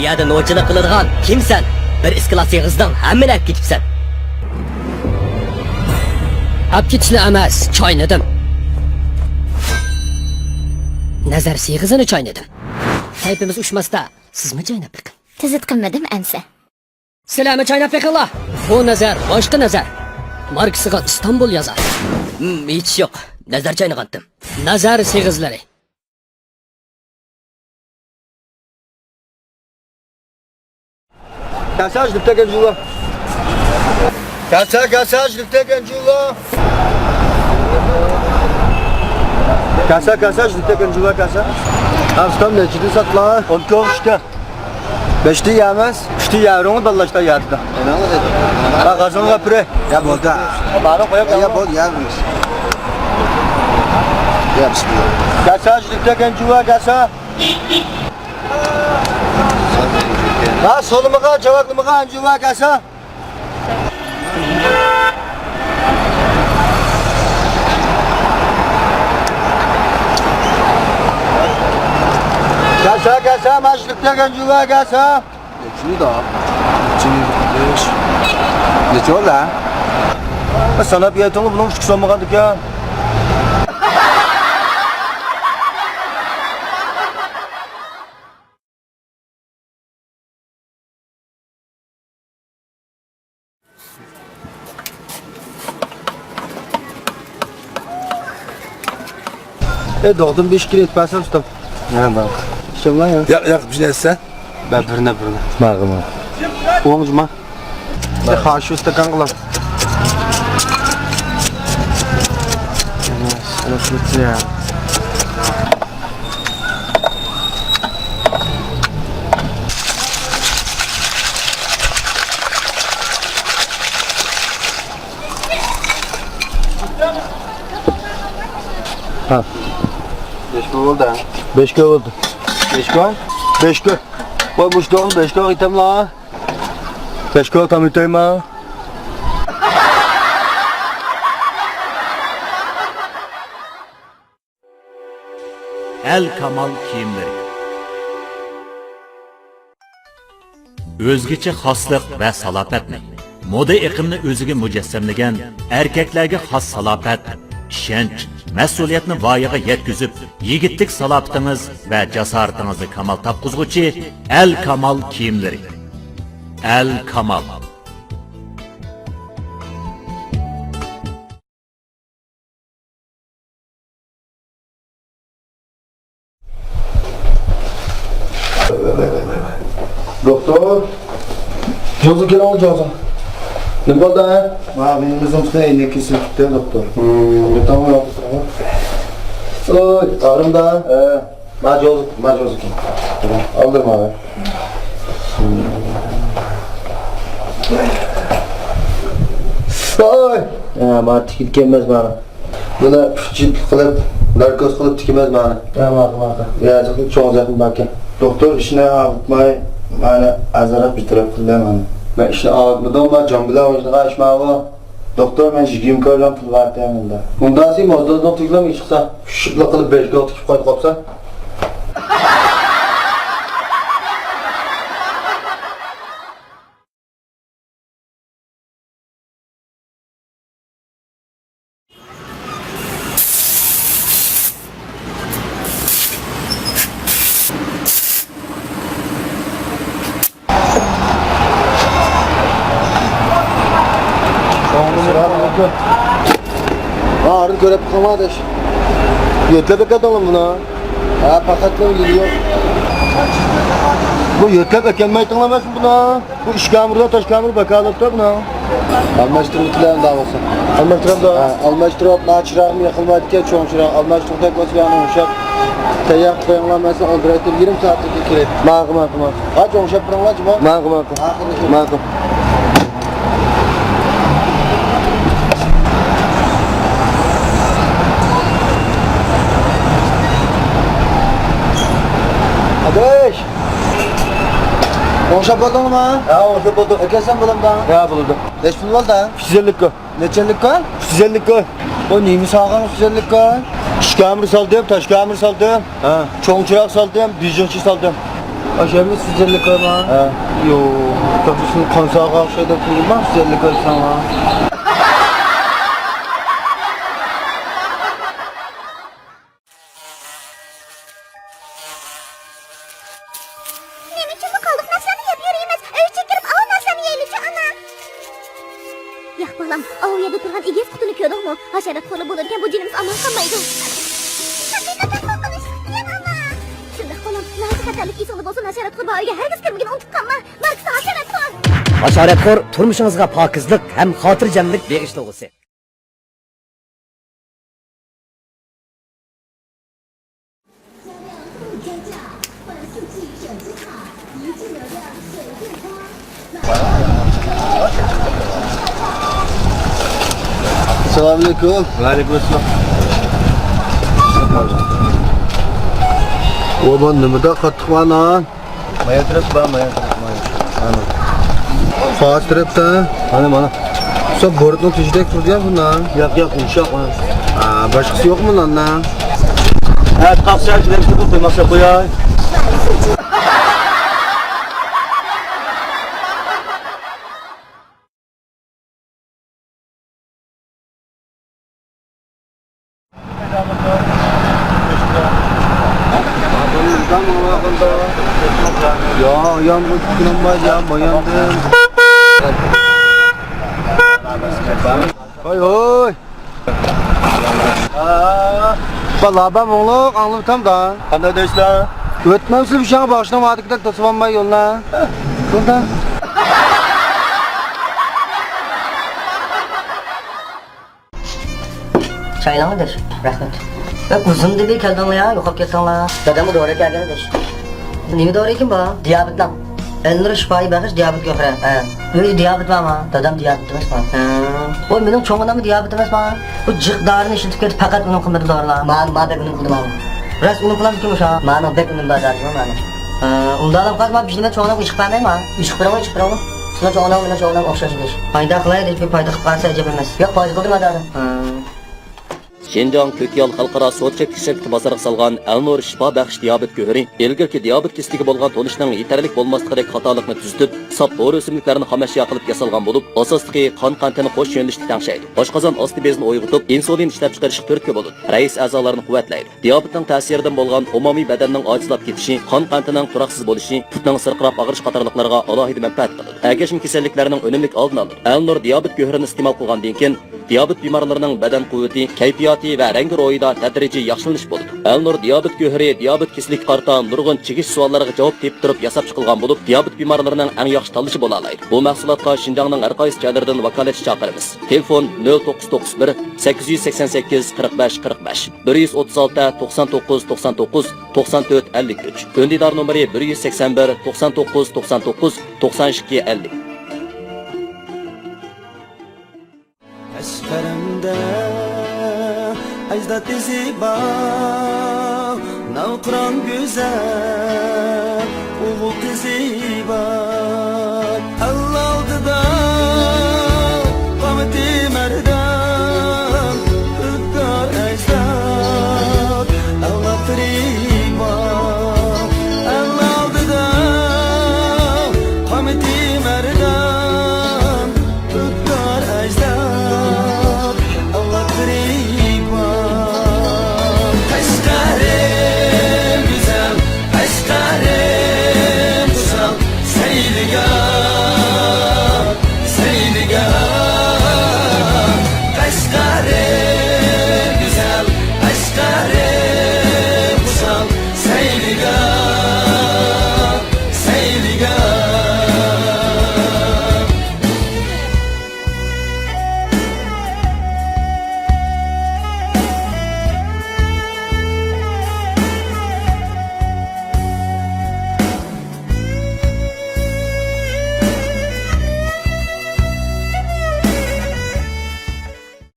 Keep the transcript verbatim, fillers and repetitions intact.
يەردە نوچىلىق قىلىدىغان كىمسەن؟ بىر ئىسكىلاس ئېغىزدىن ھەممىنى ئەپ كېتىپسەن. ئەپ كېتىشنى ئەمەس، چاينىدىم. نەزەر سېغىزىنى چاينىدىم. كەيپىمىز ئۇشماستا، سىزمۇ چايناپ بېقىڭ. تىزىت قىلمىدىم ئەمسە. سىلەرمۇ چايناپ بېقىڭلار. بۇ نەزەر، باشقا نەزەر. ماركىسىغا ئىستانبۇل يازار. ھىم، ھېچ ئىش يوق. نەزەر چاينىغانتىم. نەزەر سېغىزلىرى. كاسا، جلىپتەك ئەنجۇلا. كاسا، كاسا، جلىپتەك ئەنجۇلا. كاسا، كاسا، جلىپتەك ئەنجۇلا، كاسا. ئاستام نەچچىدىن ساتلا؟ ئون توققۇز ئۈچتە. بەشتە يەمەس، ئۈچتە يەرۇڭ باللاشتا يەردە. ھە، غازىڭغا پۈرە. يا بولدى. بارا قويۇپ يا بول، يا بول. يا بىسمىللا. كاسا، جلىپتەك ئەنجۇلا، كاسا. ھا، سولىمىغا، جاۋابلىمىغا ئەنجۈۋا كەلسە. كەلسە، كەلسە، ماشىنىلىكتە ئەنجۈۋا كەلسە. نەچچە بولدى؟ نەچچە بولدى؟ ساناپ يەيتىڭلار، بۇنىڭ ئۈچ كىشى بولمىغاندىكەن. ئەي، دوغدۇم بېشى كېلىپ بەرسەم، ئۇستام. ھە، بار. ئىشىم بار يا. ياق، ياق، بىر نەرسە. بەر، بىرنى، بىرنى. ماغىمۇ. ئوڭجىما. ئەي، خاشۇ ئىستاكان قىلار. ھە. بەش كىلو بولدى. بەش كىلو بولدى. بەش كىلو؟ بەش كىلو. ۋاي، مۇشۇ دوغدۇم بەش كىلو ئېتەملا. بەش كىلو تام ئېتەيما. ئەل كامال كىيىملىرى. ئۆزگىچە خاسلىق ۋە سالاپەتنى، مودا ئېقىمنى ئۆزىگە مۇجەسسەملىگەن، ئەركەكلەرگە خاس سالاپەت، ئىشەنچ، مەسئۇلىيەتنى ۋايىغا يەتكۈزۈپ، يىگىتلىك سالاپىتىڭىز ۋە جاسارىتىڭىزنى كامال تاپقۇزغۇچى ئەل كامال كىيىملىرى. ئەل كامال. دوختۇر. جوزا كېلىڭلار، جوزا. نېمە بولدى، ھە؟ ما، مېنىڭ ئۆزۈم ئۈستىدە ئەينەك كېسىلىپ كېتىپتۇ، دوختۇر. ھىم. ياتاڭلار يوق. ئوي، ئاغرىمدا؟ ھە. ما جوزا، ما جوزا كېلىڭ. ئالدىم ھازىر. ئوي. ھە، ما تىكىدىكەنمىز مانا. بۇنى ئۈچ يىل قىلىپ، ناركوز قىلىپ تىكىمىز مانا. ھە، ماقۇل، ماقۇل. يا، چوڭ زەخمى باركەن. دوختۇر ئىشنى ئاغرىتماي، مانا ئازراق بىر تەرەپ قىلدى مانا. مەن ئىشنى ئاغرىتمىدىم، مەن جان بىلەن ئوينىغان ئىش ماۋۇ. دوختۇر، مەن يىگىرمە كويلام پۇل بار تەمىندە. ئۇنداقسى موزدوزنىڭ تۈگلەم ئىش قىلسا، شىپلا قىلىپ بەش كوي تىكىپ قويۇپ قوپسا. ھا، ئارىدا كۆرۈپ قالما ئاداش. يۆتلەپ ئەكەلدىڭلارمۇ بۇنى؟ ھە، پەقەتلا يىلى يوق. بۇ يۆتلەپ ئەكەلمەيتىڭلار ئەمەسمۇ بۇنى؟ بۇ ئىچكى ئامۇردا، تاشكى ئامۇر بەكالىپتا بۇنىڭ. ئالماشتۇرمىكىلەر ئۇنداق بولسا. ئالماشتۇرامدۇ؟ ھە، ئالماشتۇرۇپ، ما چىراغىم يېقىلمايدىكەن، چوڭ چىراغ. ئالماشتۇرۇپ دەپ بولسا يەنە ئوڭشاپ. تەييار قىلىپ قويۇڭلار، مەن سىزنى ئولتۇرۇۋېتىپ يېرىم سائەتتىن كېيىن كېلەي. ماقۇل، ماقۇل، ماقۇل. ھە، چوڭشاپ بېرىڭلار جۇمۇ. ماقۇل، ماقۇل. ماقۇل. ئاداش! ئوڭشاپ بولدۇڭمۇ؟ ھە، ئوڭشاپ بولدۇق. ئەكەلسەم بولامدۇ؟ ھە، بولىدۇ. نەچچە پۇل بولدى؟ ئۈچ يۈز ئەللىك كوي. نەچچە ئەللىك كوي؟ ئۈچ يۈز ئەللىك كوي. ئۇ نېمە سالغان ئۈچ يۈز ئەللىك كوي؟ ئىچكى ئامۇر سالدىم، تاشكى ئامۇر سالدىم. ھە. چوڭ چىراغ سالدىم، بېيجىڭچى سالدىم. ئاشۇ يەرمۇ سۈزەنلىك بارما؟ ھە. يوق، تاپىسىنى قانساغا ئوخشايدۇ، تۇيۇلما سۈزەنلىك بارساڭا. نېمە ئۈچۈن بۇ قالدۇق نەرسىلەرنى يەپ يۈرىمىز؟ ئۆيگە كىرىپ ئاۋۇ نەرسىلەرنى يەيلىچۇ، ئانا. ياق، بالام، ئاۋۇ يەردە تۇرغان ئېگىز قۇتىنى كۆردۈڭمۇ؟ ھاشاراتخورلار بولىدىكەن، بۇ جېنىمىز ئامان قالمايدۇ. ھەقىقەتەن قورقۇنچلۇق، يەڭ ئانا. شۇنداق، بالام، ناھايىتى خەتەرلىك، ئېسىڭدە بولسۇن، ھاشاراتخور بار ئۆيگە ھەرگىز كىرمىگىن، ئۇنتۇپ قالما. ماركىسى ھاشاراتخور. ھاشاراتخور، تۇرمۇشىڭىزغا پاكىزلىق ھەم خاتىرجەملىك بېغىشلىغۇسى. ئەسسالامۇئەلەيكۇم. ۋەئەلەيكۇمئەسسالام. ۋە بۇ نېمىدە قاتتىق بار نان؟ مايا تەرەپ بار، مايا تەرەپ، مايا. مانا. قايسى تەرەپتە؟ مانا، مانا. شۇ بۇرۇتنىڭ تېشىدەك تۇرىدىغان بۇ نان. ياق، ياق، يۇمشاق، مانا. ھە، باشقىسى يوقمۇ ناننىڭ؟ ھە، قاقشا، جۈلەشتە بۇ قۇيماق سەپ قوياي. يا، يا، بۇ كۈنۈم بار، يا، باياندىن. ھوي، ھوي. بالابا مۇڭلۇق ئاڭلىۋاتامدا. قانداق دەيسىلەر؟ ئۆتمەمسىز بۇ شاڭا باغىشنىڭ ۋادىكىدەك توسۇۋالماي يولنا. يولدا. چايلىڭ ئاداش، رەھمەت. بەك ئۇزۇندىن بېرى كەلدىڭلار يا، يوقاپ كەتتىڭلار. داداممۇ دورا كەلگەن ئاداش. نېمە دورا ئىكەن بۇ؟ دىيابېتنىڭ. ئەلنۇر شىپائىي بەخش دىيابېت گۆھىرى. ھە. ئۆيدە دىيابېت بارمۇ؟ دادام دىيابېت ئەمەسمۇ؟ ھە. ۋاي، مېنىڭ چوڭ ئاناممۇ دىيابېت ئەمەسمۇ؟ بۇ جىق دارىنى ئىشلىتىپ كېتىپ، پەقەت ئۇنىڭ قىممىتى دورىلار. ما، ما بەك ئۈنۈم قىلدى مانا. راست ئۈنۈم قىلامسىكىن مۇشۇ؟ مانىڭ بەك ئۈنۈم بار دادىمۇ مانىڭ. ھە، ئۇنداق ئادەم قالسا، ما بىر نېمە چوڭ ئانام ئىشقا بەرمەيما؟ ئىشقا بېرىڭلار، ئىشقا بېرىڭلار. سىلەر چوڭ ئانام بىلەن چوڭ ئانام ئوخشاش ئىدى. پايدا قىلاي دەپ پايدا قىلىپ قالسا ئەجەب ئەمەس. ياق، پايدا قىلدى ما دادام. ھە. شىنجاڭ كۆكيال خەلقئارا سودا چەكلىك شىركىتى بازارغا سالغان ئەلنۇر شىپا بەخش دىيابېت گۆھىرى ئىلگىرىكى دىيابېت كېسىلىگە بولغان تونۇشنىڭ يېتەرلىك بولماسلىقىدەك خاتالىقنى تۈزىتىپ، ساپ دورا ئۆسۈملۈكلەرنى خامەشيا قىلىپ ياسالغان بولۇپ، ئاساسلىقى قان قەنتىنى قوش يۆنىلىشتە تەڭشەيدۇ. ئاشقازان ئاستى بېزىنى ئويغىتىپ، ئىنسۇلىن ئىشلەپچىقىرىشقا تۈرتكە بولىدۇ. رەئىس ئەزالارنى قۇۋۋەتلەيدۇ. دىيابېتنىڭ تەسىرىدىن بولغان ئومۇمىي بەدەننىڭ ئاجىزلاپ كېتىشى، قان قەنتىنىڭ تۇراقسىز بولۇشى، پۇتنىڭ سىرقىراپ ئاغرىش قاتارلىقلارغا ئالاھىدە مەنپەئەت قىلىدۇ. ئەگەشمە كېسەللىكلەرنىڭ ئۈنۈملۈك ئالدىنى ئالىدۇ. ئەلنۇر دىيابېت گۆھىرىنى ئىستېمال قىلغاندىن كېيىن، دىيابېت بىمارلىرىنىڭ بەدەن قۇۋۋىتى، كەيپىياتى ۋە رەڭگى روھىدا تەدرىجىي ياخشىلىنىش بولىدۇ. ئەلنۇر دىيابېت گۆھىرى دىيابېت كېسىلىگە قارىتا نۇرغۇن چېكىش سوئاللارغا جاۋاب تېپىپ تۇرۇپ ياساپ چىقىلغان بولۇپ، دىيابېت بىمارلىرىنىڭ ئەڭ ياخشى تاللىشى بولالايدۇ. بۇ مەھسۇلاتقا شىنجاڭنىڭ ھەر قايسى جايلىرىدىن ۋاكالەتچى چاقىرىمىز. تېلېفون: نۆل توققۇز توققۇز بىر، سەككىز يۈز سەكسەن سەككىز، قىرىق بەش، قىرىق بەش، بىر يۈز ئوتتۇز ئالتە، توقسان توققۇز، توقسان توققۇز، توقسان تۆت، ئەللىك ئۈچ. ئۈندىدار نومۇرى: بىر يۈز سەكسەن بىر، توقسان توققۇز، توقسان توققۇز، توقسان ئىككى، ئەللىك. قەشقەرىمدە ئەجداد ئىزى بار، ناۋقىران گۈزەل ئۇلۇغ قىزى بار.